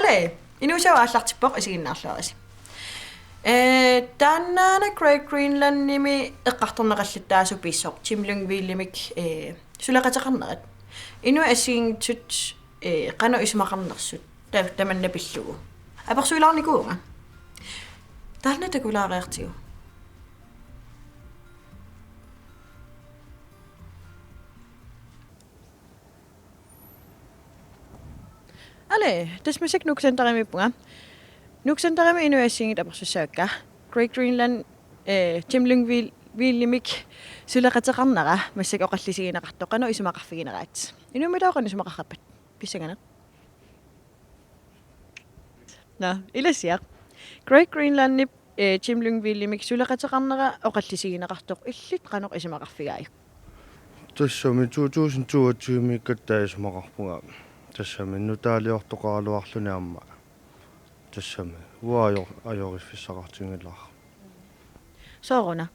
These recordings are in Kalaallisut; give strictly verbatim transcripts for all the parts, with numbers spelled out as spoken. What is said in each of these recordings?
Hej, inuusavut aallartippoq, isiginnaarluarisi. Ee, taannaana Great Greenlandimi eqqartorneqallattaasut pisoq Jim Lyngvilimik, ee, suleqateqarnerat. Inuit assigiinngitsut, ee, qanoq isumaqarnersut ta-, tamanna pillugu. Apersuilaarnikuuvunga. Taanna takulaariartigu. Ale, tassa massakkut Nuuk Centerimiippunga. Nuuk Centerimi inuit assigiinngitsut apersussavakka. Great Greenland, eh, Jim Lyngvil-, Vilimik suleqateqarnera massakkut oqallisigineqartoq qanoq isumaqarfigineraat. Inummitaava qanoq isumaqarrappat? Pissanganaq. Nå, ilassiaq. Great Greenlandip, eh, Jim Lyngvilimik suleqateqarnera oqallisigineqartoq illit qanoq isumaqarfigaajuk? Tassami to tusind toogtyve-miikkatta isumaqarpunga. Tassami nutaaliortoqaraluarluni aamma. Tassami uanga ajor-, ajoriffissaqartinngilara. Sooruna?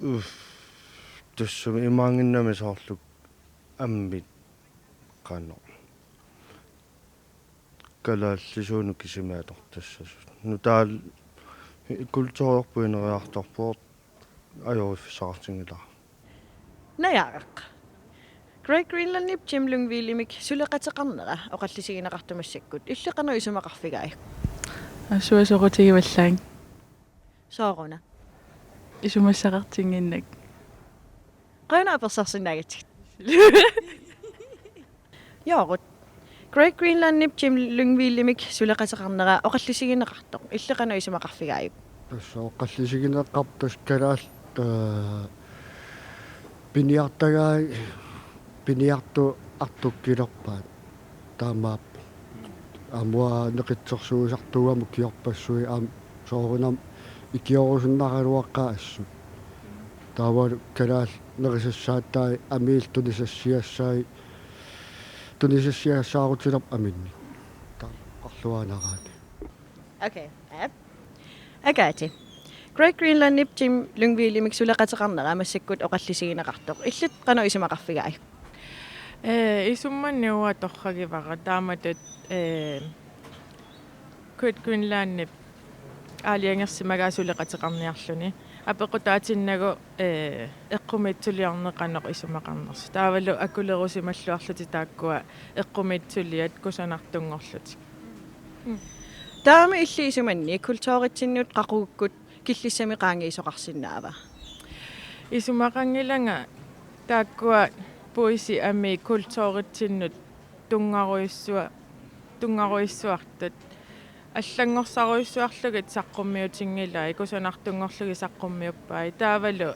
Uff, tassami imaanngimmat soorlu ammit qanoq. Kalaallisuunut kisimi atortassasut. Nutaal-, kulturiorput ineriartorpoq, ajoriffissaqartinngilara. Najaaraq. Great Greenlandip Jim Lyngvilimik suleqateqarnera oqallisigineqartoq massakkut illit qanoq isumaqarfigaajuk? Assut soqutigivallaannga. Sooruna? Isumassaqartinnginnakku. Qujanaq apersorsinnaagatsigit. Joorut. Great Greenlandip Jim Lyngvilimik suleqateqarnera oqallisigineqartoq illit qanoq isumaqarfigaajuk? Tassa oqallisigineqartoq tassa kalaallit, ee, piniartagaat, piniartut artukkilerpaat. Taamaappoq. Aamma uanga neqitsersuisartuugama ukiorpassuit aamma soorunami ikiorusunnaraluaqaat assut. Taavalu kalaallit nerisassaattai amiillu tunisassiassai, tunisassiassaarutilerput aminnit. Taava oqarluaannaraanni. Okay, aap. Agathe. Great Greenlandip Jim Lyngvilimik suleqateqarnera massakkut oqallisigineqartoq illit qanoq isumaqarfigaajuk? Ee, isummanni uanga torragivara taamatut, ee, Great Greenlandip aalajangersimagaa suleqateqarniarluni. Apeqqutaatinnagu, ee, eqqumiitsuliorneq qanoq isumaqarnersoq. Taavalu akulerusimalluarlutik taakkua eqqumiitsuliat kusanartunngorlutik. Mm. Taama illit isumanni kulturitsinnut qaqugukkut killissami qaangiisoqarsinnaava? Isumaqanngilanga taakkua puisit amii kulturitsinnut tunngarujussua-, tunngarujussuartut. Allanngorsarujussuarlugit saqqummiutinngilaat, kusanartunngorlugit saqqummiuppai. Taavalu,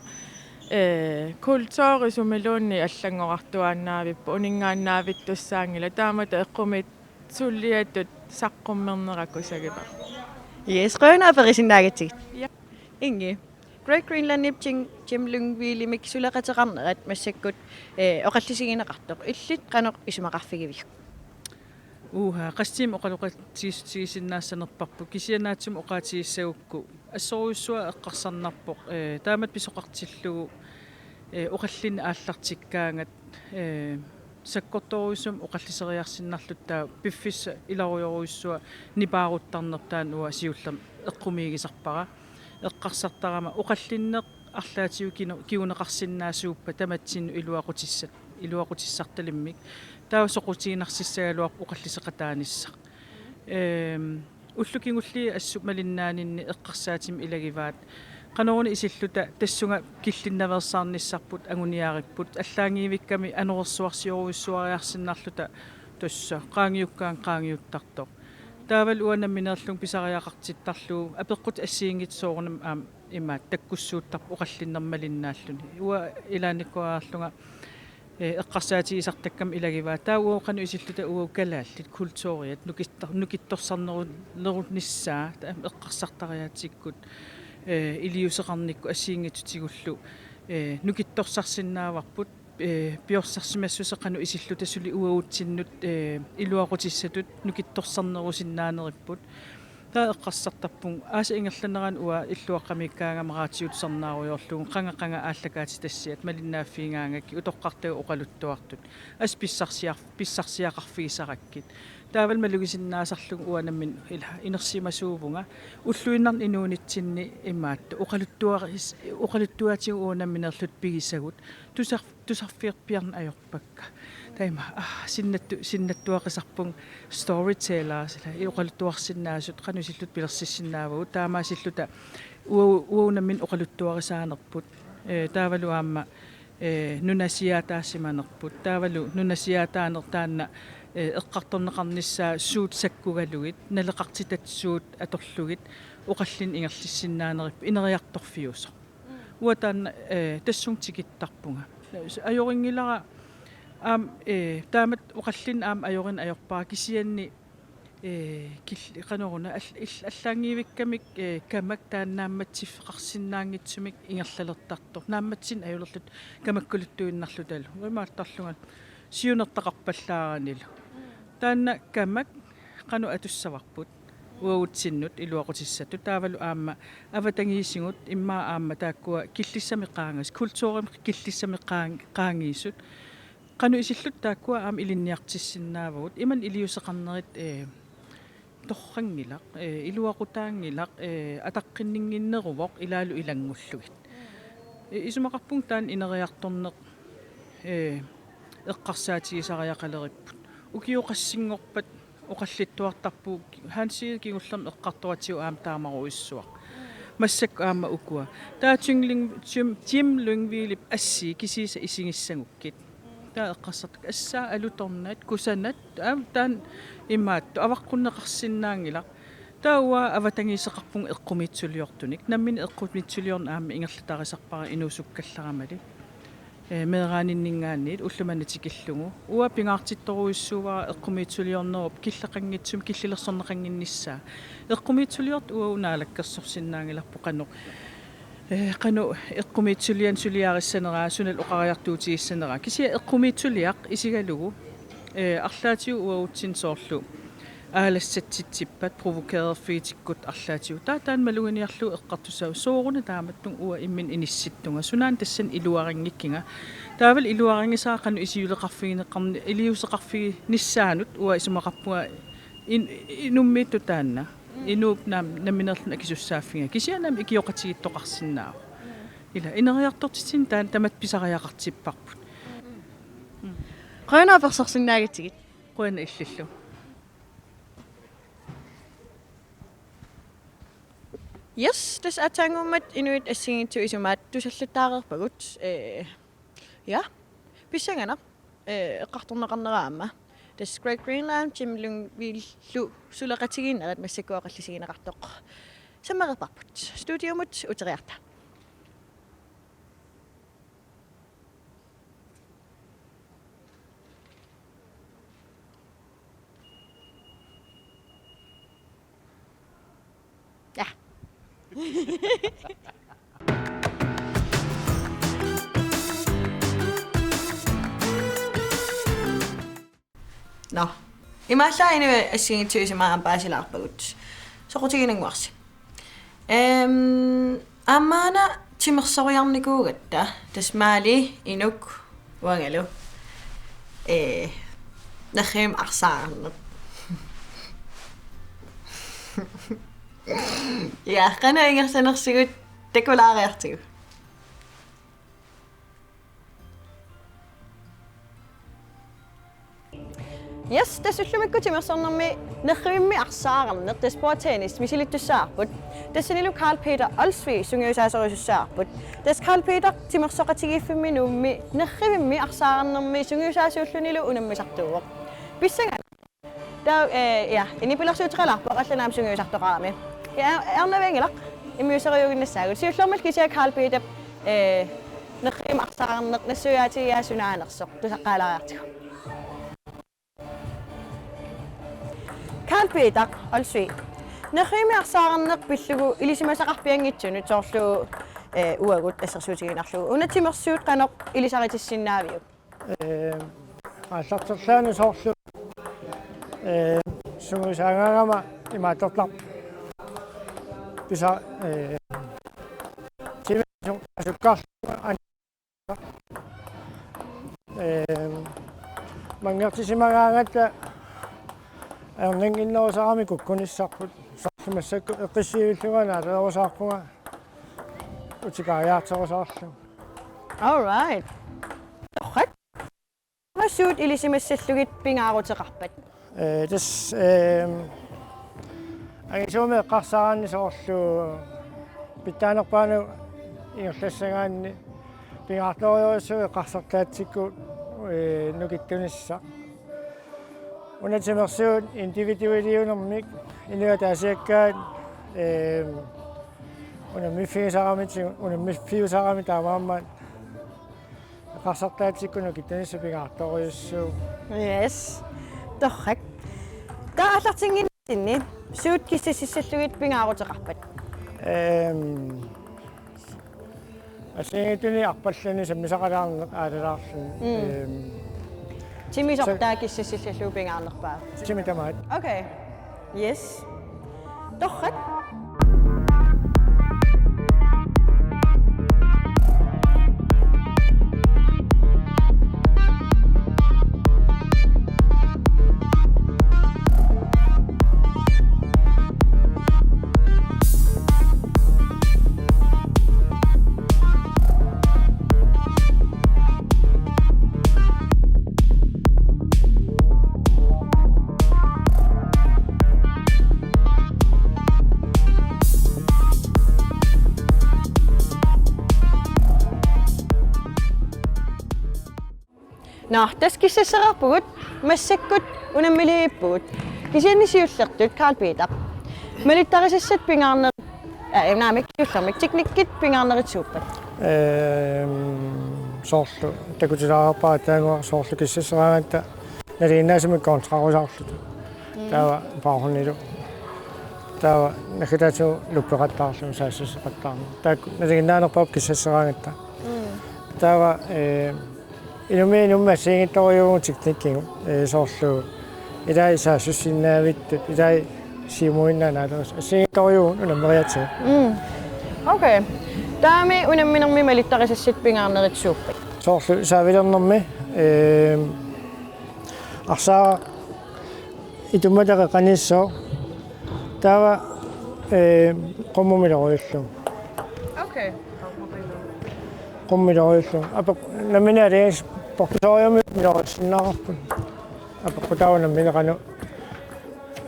ee, kulturi sumiluunniit allanngorartuaannaavippoq, uninngaannaavittussaanngilaq. Taamatut eqqumiitsuliatut saqqummernerat kusagivara. Yes, qujanaq aperisinnaagatsigit. Ja. Ingi. Great Greenlandip Jim, Jim Lyngvilimik suleqateqarnerat massakkut, ee, oqallisigineqartoq illit qanoq isumaqarfigiviuk? Uha, qassitimmi oqaloqatigiissutigisinnaassanerparput, kisianni naatsumik oqaatigissagukku assorujussuaq eqqarsarnarpoq, ee, taamatut pisoqartillugu, ee, oqallinneq aallartikkaangat, ee, sakkortoorujussuarmik oqalliseriarsinnarluta taava piffissaq ilarujorujussuaq nipaaruttarneq taanna uanga siullermik eqqumiigisarpara. Eqqarsartarama oqallinneq arlaatigut kinu-, kinguneqarsinnaasuuppat tamatsinnut iluaqutissat, iluaqutissartalimmik. Taava soqutiginarsigaluarpoq oqalliseqataanissaq. Ehm, ullut kingulliit assut malinnaaninni eqqarsaatimmik ilagivaat. Qanoruna isilluta tassunga killinnaveersaarnissarput anguniaripput, allaanngivikkami anorersuarsiorujussuariarsinnarluta tassa qaangiukkaangat qaangiuttartoq. Taavalu uanga nammineerlunga pisariaqartittarlugu apeqqutit assigiinngitsut soorunami aamma imaattoq takkussuuttarput oqallinnermik malinnaalluni. Uanga ilaannikkoriarlunga, eh, eqqarsaatigisartakkama ilagivaat. Taava uagut qanoq isilluta uagut kalaallit kulturiat nukittor-, nukittorsarneru-, nerunissaa taava eqqarsartariaatsikkut, eh, iliuuseqarnikkut assigiinngitsutigullu, eh, nukittorsarsinnaavarput, eh, piorsarsimassuseq qanoq isilluta suli uagutsinnut, eh, iluaqutissatut nukittorsarnerusinnaaneripput. Taava eqqarsartarpunga aasap ingerlanerani uanga illuaqqamiikkaangama raatiutisarnaarujoorlugu qanga qanga aallakaatitassiat malinnaaffigigaangakkit utoqqartagut oqaluttuartut. Assut pissarsiar-, pissarsiaqarfigisarakkit. Taavalu malugisinnaasarlugu uanga nammineq ila inersimasuuvunga ulluinnarni inuunitsinni imaattoq oqaluttuaris-, oqaluttuatigut uanga nammineerluta pigisagut tusar-, tusarfiorpiarneq ajorpakka. Taava ima, ah, sinnattu-, sinnattuaqisarpunga storyteller sila oqaluttuarsinnaasut qanoq isilluta pilersissinnaavagut taamaasilluta uagut, uagut nammineq oqaluttuarisaanerput. Eh, taavalu aamma, eh, nunasiaataasimanerput. Taavalu nunasiaataaneq taanna, eh, eqqartorneqarnissaa suut sakkugalugit, naleqartitat suut atorlugit, oqallinneq ingerlassinnaanerput ineriartorfiusoq. Uanga taanna, eh, tassunga tikittarpunga. Ajorinngilara aamma, eh, taamatut oqallinneq aamma ajorinneq ajorpara kisianni, eh, kil-, qanoruna all-, ill-, allaanngivikkamik, eh, kamak taanna naammatsiffeqarsinnaanngitsumik ingerlalertartoq. Naammatsinneq ajulerluta kamakkuluttuinnarlutalu. Uimaartarlunga siunertaqarpallaaranilu. Taanna kamak qanoq atussavarput uagutsinnut iluaqutissatut taavalu aamma avatangiisigut immaqa aamma taakkua killissamik qaangiisut, kulturimik killissamik qaang-, qaangiisut. Qanoq isilluta taakkua aamma ilinniartissinnaavagut. Imannak iliuuseqarnerit, eh, torranngilaq, eh, iluaqutaanngilaq, eh, ataqqinninnginneruvoq ilaallu ilanngullugit. Eh, isumaqarpunga taanna ineriartorneq, eh, eqqarsaatigisariaqaleripput. Ukioqassinngorpat oqallittuartarpugut Hans Egede kingullermik eqqartoratigut aamma taamarujussuaq. Massakkut aamma ukua. Taava Jim Lyng-, Jim, Jim Lyngvildep assii kisiisa isigissagukkit. Taava eqqarsartut assaat alutornat, kusanat, aamma taanna imaattoq avaqqunneqarsinnaanngilaq. Taava uanga avatangiiseqarpunga eqqumiitsuliortunik. Nammineq eqqumiitsuliorneq aamma ingerlatarisarpara inuusukkallaramali. Eh, meeraaninninngaanniit ulloq manna tikillugu. Uanga pingaartittorujussuuara eqqumiitsuliornerup killeqanngitsumik killilersorneqannginnissaa. Eqqumiitsuliortoq uagut naalakkersorsinnaanngilarput qanoq. Eh, qanoq eqqumiitsulianik suliarissanera, sunalu oqariartuutigissanera. Kisianni eqqumiitsuliaq isigalugu, eh, arlaatigut uagutsinnut soorlu aalassatsitsippat, provokererfigitikkutta arlaatigut. Taava taanna maluginiarlugu eqqartussaavat sooruna taamatut uanga imminut inissittunga. Sunaana tassani iluarinngikkiga. Taavalu iluarinngisara qanoq isiuleqarfigineqarn-, iliuuseqarfiginissaanut uanga isumaqarpunga in-, inummiittut taanna. Inuup nam-, nammineerluni akisussaaffigaa. Kisianni aamma ikioqatigiittoqarsinnaavoq. Ila, ineriartortitsineq taanna tamatta pisariaqartipparput. Qujanaq apersorsinnaagatsigit. Qujanaq illillu. Yes, tassa aatsaannguammat inuit assigiinngitsut isumaat tusallattaareerpagut. Eh, ja. Pissanganaq, eh, eqqartorneqarnera aamma. Tassa Great Greenland, Jim Lyngvildlu suleqatigiinnerat massakkut oqallisigineqartoq sammereerparput. Studiumut uteriarta. Ja. Nå. Imaallaat inuit assigiinngitsut isumaat aamma paasilaarpagut. Soqutiginannguarsi. Ehm, aamma una timersoriarnikuugatta. Tassa Maali, Inuk, uangalu. Eh, nerrivimmi arsaarneq. Ja, qanoq ingerlanersugut takulaariartigu. Yes, tassa ullumikkut timersornermi nerrivimmi arsaarneq, tassa bordtennis, misilittussavarput. Tassanilu Karl Peter Olsvig sungiusaasorujussuussavarput. Tassa Karl Peter timersoqatigiiffimmi Nuummi nerrivimmi arsaarnermi sungiusaasuullunilu unammisartuuvoq. Pissanganaq. Taava, eh, ja, nipilersuuteqalaarpoq allanut aamma sungiusartoqarami. Ja, er-, ernavianngilaq immiusserujuuginnassaagut. Siullermilli kisianni Karl Peter, eh, nerrivimmi arsaarneq nassuiaatigigaa sunaanersoq tusaqqaalaariartigu. Karl Peter Olsvig. Nerrivimmi arsaarneq pillugu ilisimasaqarpianngitsunut soorlu, eh, uagut assersuutigiinnarlugu. Una timersuut qanoq ilisaritissinnaaviuk? Eh, aallarterlaanut soorlu, eh, sungiusaagaangama imaattortarpoq. pisa, ee, timi su-, sukkaarlunga an-, ee, manngertisimagaangatta ajornannginnerusarami kukkunissarput. Soorlu massakkut eqqissiivillunga naalerusaarpunga utikaajaarterusaarlunga. All right. Torrak. Suut ilisimassallugit pingaaruteqarpat? Ee, tassa, ee, angisuumik eqqarsaaraanni soorlu pitsaanerpaanut ingerlassagaanni pingaartorujussuuvoq eqqarsartaatsikkut, ee, nukittunissaq. Una timersuut individualiunermik inuit ataasiakkaat, ee, unammiffiusaramitsigut, unammiffiusarami taamaammat eqqarsartaatsikkut nukittunissaq pingaartorujussuuvoq. Yes. Torrak. Taava aallartinnginnissinni suut kissassissallugit pingaaruteqarpat? Ehm, assigiinngitsunik arpallannik sammisaqalaarneq aalalaarluni. Mm. Ehm, timisortaa sa- kissassillallugu pingaarnerpaaq? Timi tamaat. Okay. Yes. Torrak. Nå, tassa kissassereerpugut, massakkut unammiliippugut. Kisianni siullertut Karl Peter. Malittarisassat pingaarner-, aa, naamik, siullermik teknikkit pingaarnerusuppat? Ehm, soorlu takutilaareerpara taanngua soorlu kissasseraangatta nalinginnaasumik kontrarusaarluta. Mm. Taava paarhunilu. Taava naggataatigut luppeqattaarlugu saassusseqattaarneq. Taakku nalinginnaanerpaat kissasseraangatta. Mm. Taava, ee, inummit inummut assigiinngitsorujuuvugut teknikkigut, ee, soorlu ilai saassussinnavittut, ilai siumuinnaanaalerus assigiinngitsorujuuvugut unammeriaatsigut. Mm. Okay. Taava unamminermi malittarisassat pingaarnerusuppat? Soorlu saavilernermi, ee, arsaaraq itummata qeqqaniissooq. Taava, ee, qummumilorujuullugu. Okay. Qummilorujuullugu. Apeq-, nammineq alias portusoriumik milorujussuunnarput. Apeqqutaavoq nammineq qanoq,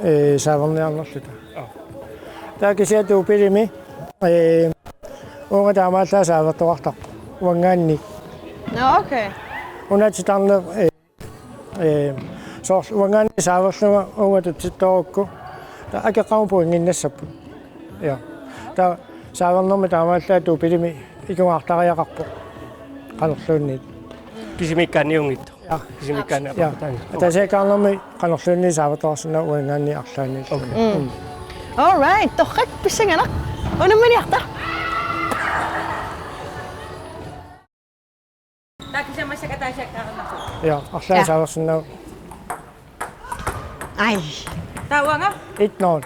ee, saaverniarnerluta. Aa. Taava kisianni dubbelimi, ee, uunga taamaallaat saavertoqartarpoq. Uanngaanniit. Nå, okay. Una titarneq, ee, Ee, soorlu uanngaanniit saaverlunga uunga tutsittoorukku. Taava akeqqamut pointinnginnassappat. Ja. Taava saavernermi taamaallaat dubbelimi ikungaartariaqarpoq. Qanorluunniit. Kisimiikkaanniunngitsoq. Ja. Kisimiikkaanni. Ja. Apeqqutaanngitsoq. Ataasiakkaarnermi qanorluunniit saavertoqarsinnaavoq uanngaanniit arlaanniit. Okay. Mm. All right, torrak pissanganaq. Unamminiarta. Taava kisianni massakkut ataasiakkaarnarpoq. Ja, arlaannik. Ja. Saaversinnaavoq. Ai. Taava uanga? Et nul.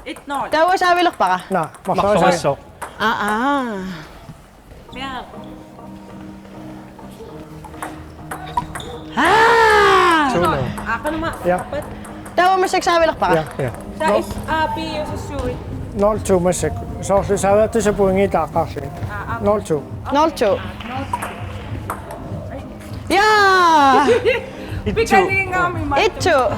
Et nul. Taava saavilerpara? Naa, marlorisoq. Marlorisoq. Aa, aa. Ja. Aa! To nul. Aa, qanuma. Ja. Taava massakkut saavilerpara? Ja. Ja. Taava is A B jo så sui. Nul to massakkut. Soorlu saavertissat pointit taaqqaarlugit. Aa, aa. Nul to. Nul to. Ja! Et to. Pikaliingaami. Et to.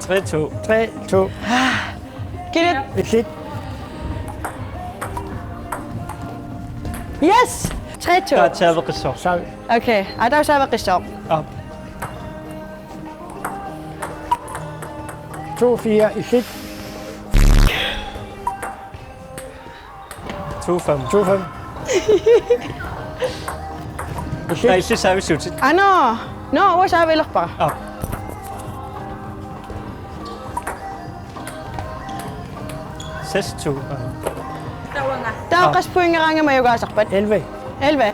Tre to. Tre to. Kili. Illit. Yes! Tre to. Taava saaveqissoq. Saav-. Okay, aa, taava saaveqissoq. Aa. To fire illit. To fem. To fem. Illit. Illit saavissutsit. Ano. Nå, uanga saavilerpara. Aa. Seks to. Taava qassit pointit majugaasarpat? Elleve. Elleve.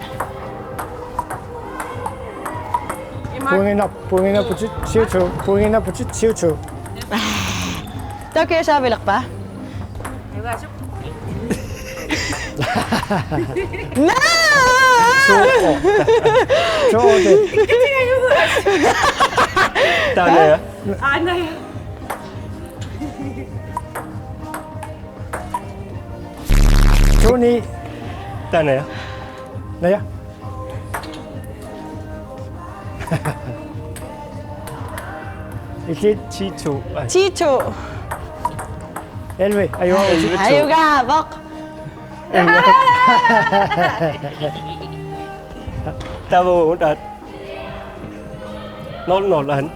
Ima Pointinnarp-, pointinnarputit syv to. Pointinnarputit syv to. Tokyo saavilerpa? Naa! To otte. To otte. Taanna, ja. Aana, ja. To ni. Taanna, ja. Naja. Illit ti to. Ai. Ti to. Elleve. Ajugaavoq. Ajugaavoq. Taava uunga nul nul aana.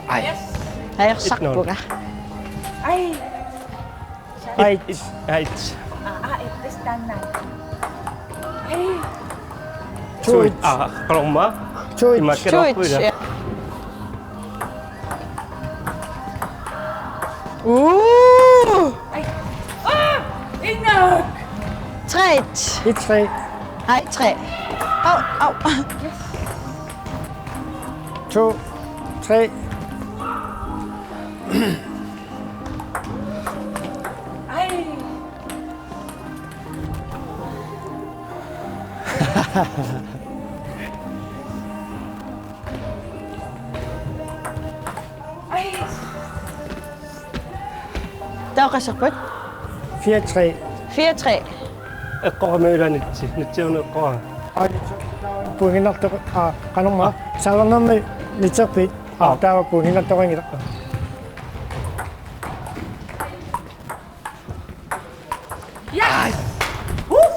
Ai. Ajorsarpunga. Ai. Ai. Ai. Aa, aa, et, tassa taanna. Ai. Tuit. Aa, qalorma. Tuit. Imaakkaluarpugut. Tuit, ja. Uu! Ai. Aa! Inuk! Tre. Et tre. Ai, tre. Au, au. To, tre. Ai. Ai. Taava qasserput? Fire tre. Fire tre. Eqqorami ila nitsi. Nitsiuna eqqora. Ai, pointinnartoq, aa, qanormaa. Aa. Saalernermi nitserpit. Aa. Taava pointinnartoqanngilaq. Yes! Woo!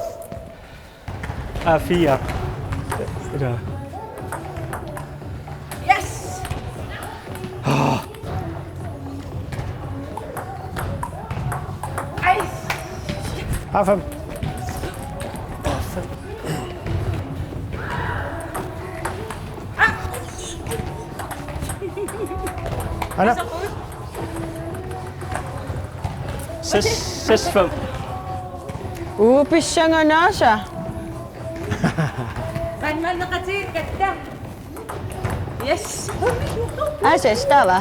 Aa, fire. Ila. Yes! Aa. Ai. Aa, fem. Aana. Seks, seks fem. Uu, pissanganaq aasaq. Vandmandaqatigiikkatta. Yes. Aa, seks taava.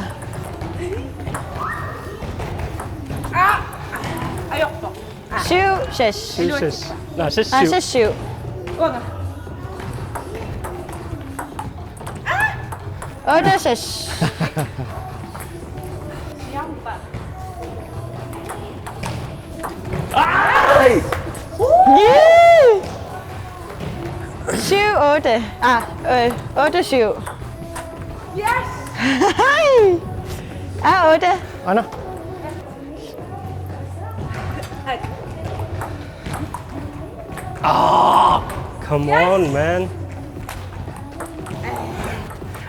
Aa, ajorpoq. Syv, seks. Syv, seks. Naa, seks, aa, syv. Seks, syv. Uanga. Otte, seks. Ai! Yay! Syv, otte. Ah, øh, otte, syv. Yes! Aa, otte. Aana. Ah, come on, man.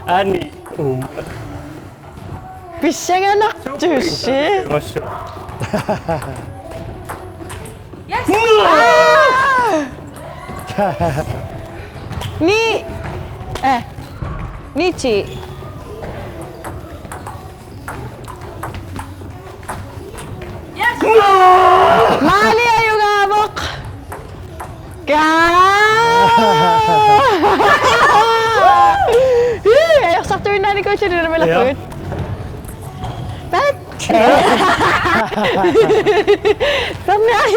Ani, um. Pissanganartusi. Yes! Ah! Ni, eh, ni ti. Yes! Maali ajugaavoq. Kaa! Ii, ajorsartuinnaanikuusutit unammilerpugut. Ja. Pat! Sanniai.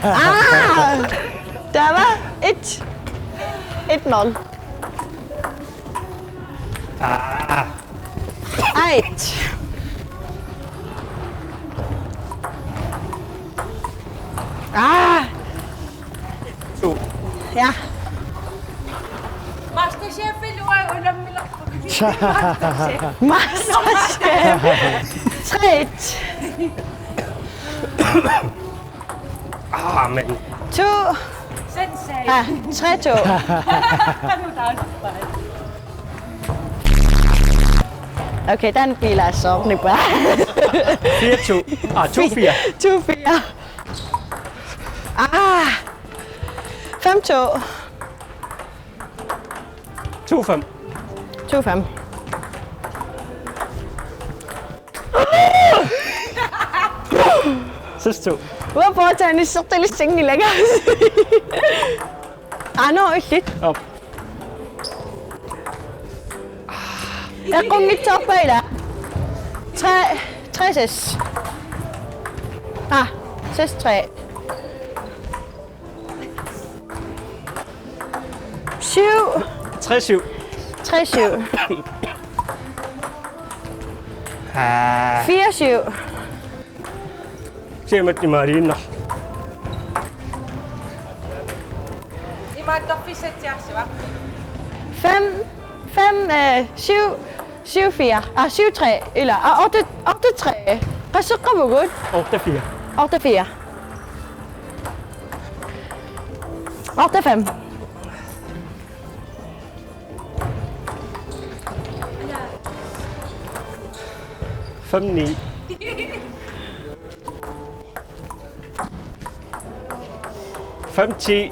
Aa! Taava et. Et nul. Aa! Ait. Aa! To. Ja. Masterchef, iluai unammilerpugut. Masterchef. Tre et. Ah, men. To. Sensei. Ah, tre to. Qanoq taasarpaat? Okay, taanna piilaassaaq nipa. Fire to. Ah, to fire. To fire. Ah. Fem to. To fem. To fem. Seks to. Uanga bordtennisertalissanngilanga. Ano, illit. Op. Eqqunngitsoorpa ila. Tre, tre seks. Ah, seks tre. Syv. Tre syv. Tre syv. Ah. Fire syv. Siamat imaaliinnaq. Imaattorfissatsiarsuaq. Fem, fem, øh, syv, syv fire. Ah, syv tre, eller, ah, otte, otte tre. Qasseqqavugut? Otte fire. Otte fire. Otte fem. Fem ni. Fem ti.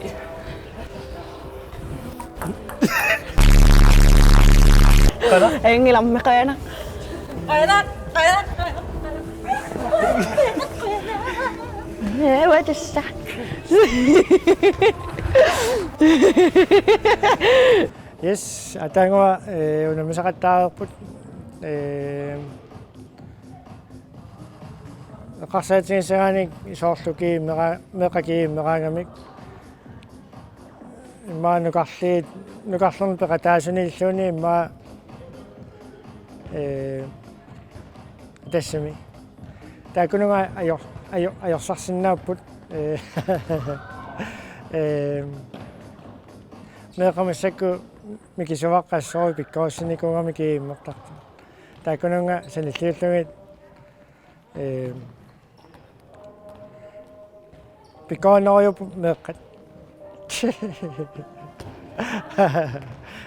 Qala? Ingilam meqaana. Qala, qala, qala. Eh, what is that? Yes, ataannguaq, eh, unammisaqattaareerput. Eh, eqqarsaatigissagaanni soorlu kiimmera-, meeqqat kiimmeraangamik. Immaqa nukarliit, nukarlerni peqataasuniilluunniit immaqa, eh, tassami. Taakkununnga ajor-, ajor-, ajorsarsinnaapput. Eh, eh, meeqqat massakkut mikisuaqqat assut pikkorissinikuugamik kiimmertartut. Taakkununnga sanilliullugit, eh, pikkorinnerujuupput meeqqat.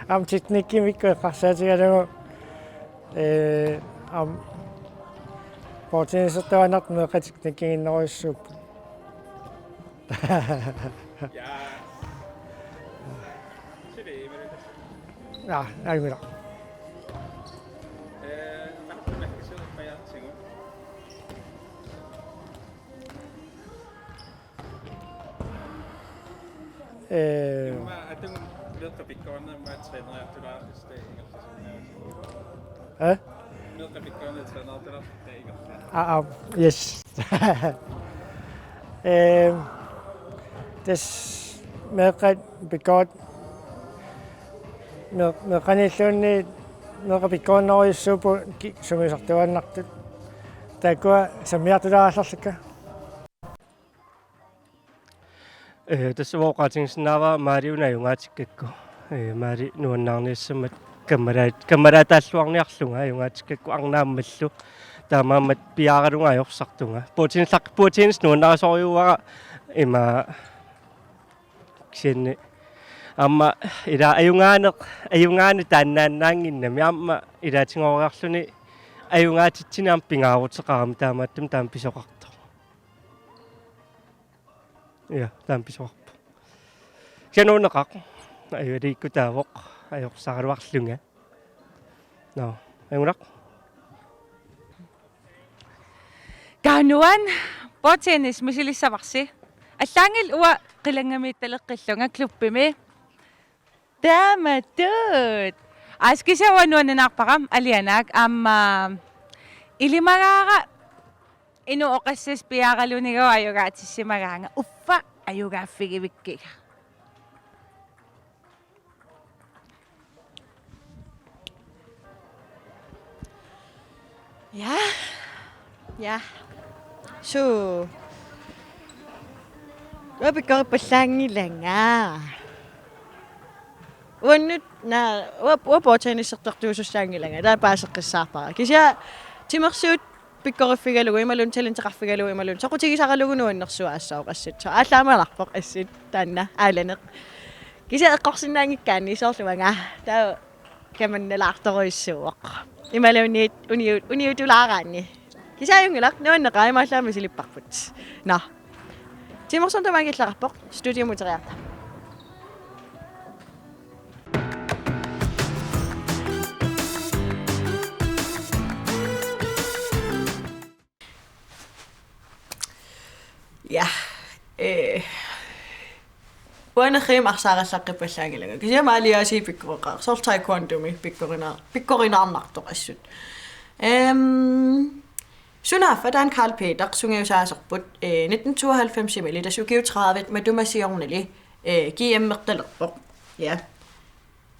Aamma teknikkimikkut eqqarsaatigalugu, eh, aamma bordtennisertuaannartut meeqqat teknikkiginnerujussuupput. Ja. Ja, ajunngilaq. Eh. Immaqa atagu meeqqat pikkorinnerat immaqa træneriartulaarlusi ingerlasunnaavasi. Eh? Meeqqat pikkorinnerat træneriartulaarlusi ingerlasunnaavasi. Ah, ah, yes. Eh, tassa meeqqat pikkor-, me-, meeqqaniilluunniit meeqqat pikkorinnerujussuupput ki-, sumisortuaannartut. Taakkua sammiartulaarallarlakka. Eh, tassa uanga oqaatigisinnaavara Maali una ajugaatikkakku. Eh, Maali nuannaarniassammat kammalaat-, kammalaataalluarniarlunga ajugaatikkakku arnaammallu. Taamaammat piaaralunga ajorsartunga. Bordtennis-, bordtennis nuannarisorujussuuara ima kisianni. Aamma ila ajugaaneq, ajugaaneq taannaannaannginnami aamma ilaatigooriarluni ajugaatitsineq aamma pingaaruteqarami taamaattumik taama pisoqartoq. Ja, taama pisoqarpoq. Kisianni nuunneqaaq. Ajuliikkutaavoq. Ajorsaraluarlunga. Nå, ajunngilaq. Qanoq una bordtennis misilissavarsi. Allaanngilaq uanga qilanngamiittaleqqillunga klubbimi. Taamatut. Aasit kisianni uanga nuannarinerpara alianaak aamma ilimagaara inuk oqassasoq piaaralunilu ajugaatissimagunga uffa ajugaaffigivikkiga. Ja. Ja. Suu. Uanga pikkorippallaanngilanga. Uannut na-, uanga, uanga bordtennisertartuusussaanngilanga. Taava paaseqqissaarpara. Kisianni timersuut pikkoriffigalugu, imaluunniit talenteqarfigalugu, imaluunniit soqutigisaralugu nuannersuaq assut oqassitsoq. Aallaamalarpoq assut taanna aalaneq. Kisianni eqqorsinnaanngikkaanni soorlu uanga. Taava kamannalaartorujussuuvoq. Imaluunniit uniu-, uniutulaaraanni. Kisianni ajunngilaq nuanneqaaq imaallaat misilipparput. Nå. Timersorneq tamaanga killeqarpoq. Studiumut uteriarta. Ja, Uanga nerrivimmi arsaarallaqqippallanngilanga. Kisianni aamma aliaasiit pikkoreqaaq. Soorlu taekwondomi pikkorina-, pikkorinaarnartoq assut. Ehm, sunaaffa taanna Carl Peter sungiusaaserput, eh, nitten tooghalvfemsimili, tassa ukiut tredive matuma siornali, eh, G M-ertalerpoq. Ja.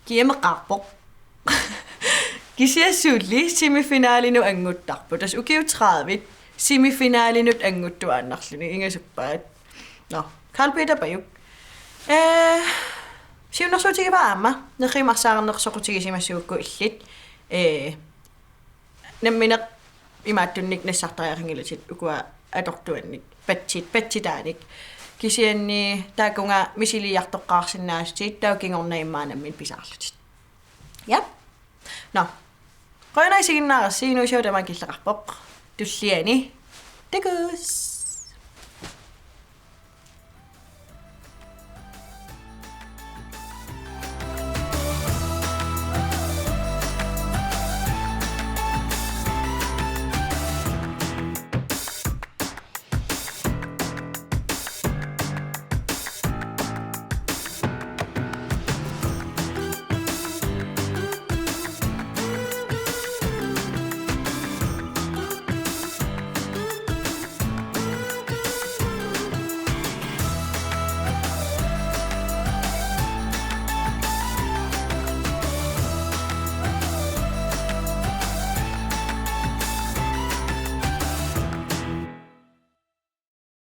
G M-eqaarpoq. Kisianni suli semifinalinut annguttarpoq. Tassa ukiut tredive semifinalinut annguttuaannarluni ingasuppaat. Nå, Carl Peter Pajuk. Eh, siunnersuutigivara aamma. Nerrivimmi arsaarneq soqutigisimassagukku illit. Eh, nammineq imaattunnik nassartariaqanngilatit ukua atortuannik. Patsit, patsitaanik. Kisianni taakkununnga misiliiartoqqaarsinnaasutit taava kingorna immaqa nammineq pisaarlutit. Ja. Nå. Qujanaq isiginnaarassi, inuusuttut tamaanga killeqarpoq. Tulliani. Takuss.